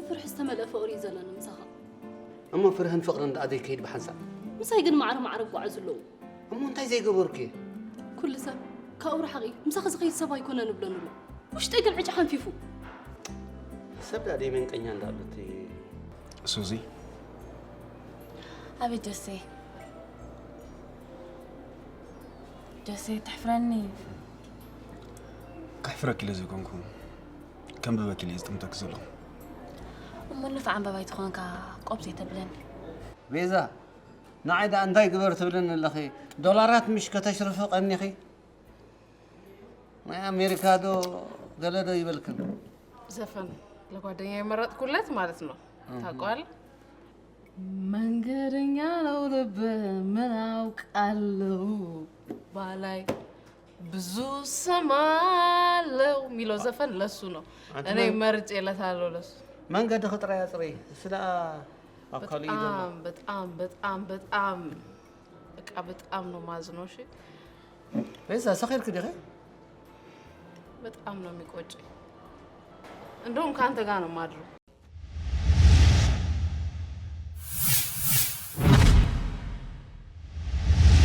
ፍርሒ ዝተመልአ ፍቕሪ እዩ ዘለና ምሳኻ። እሞ ፍርህን ፍቕርን ደኣ ዘይከይድ ብሓንሳብ? ምሳይ ግን ማዕረ ማዕረ ይጓዓዙ ኣለዉ። እሞ እንታይ ዘይገበርኩ እየ? ኩሉ ሰብ ካብኡ ርሓቒ። ምሳኺ ዝኸይድ ሰብ ኣይኮነን እብለኒ ኣሎ። ውሽጠይ ግን ዕጫ ሓንፊፉ። ሰብ ደኣ ደይመንቀኛ እንዳሉት። ሱዚ ኣቤት ጆሴ፣ ጆሴ ተሕፍረኒ። ከሕፍረኪ ኢለ ዘይኮንኩ፣ ከንብበኪ ኢለ ዝጥምተኪ ዘለኹ። እሞ ንፍ ዓንበባይ ትኾንካ ቆብ ዘይተብለኒ። ቤዛ፣ ንዓይ ደኣ እንታይ ግበር ትብልኒ ኣለኺ? ዶላራት ምሽ ከተሽርፊ ቀኒኺ? ናይ ኣሜሪካ ዶ ገለ ዶ ይበልክን? ዘፈን ለጓደኛ የመረጥኩለት ማለት ነው። ታውቀዋል። መንገደኛ ነው ልብ ምን አውቃለሁ ባላይ ብዙ ሰማለው የሚለው ዘፈን ለሱ ነው። እኔ መርጬለታለሁ ለሱ። መንገድኺ ጥራይ ኣፅሪ። ስለ ኣካሉ እዩ ዘሎ። በጣም በጣም በጣም በጣም በቃ በጣም ነው ማዝነው። እሺ ቤዛ፣ ሰኺርኪ ዲኺ? በጣም ነው የሚቆጨኝ። እንደውም ከአንተ ጋር ነው ማድረው።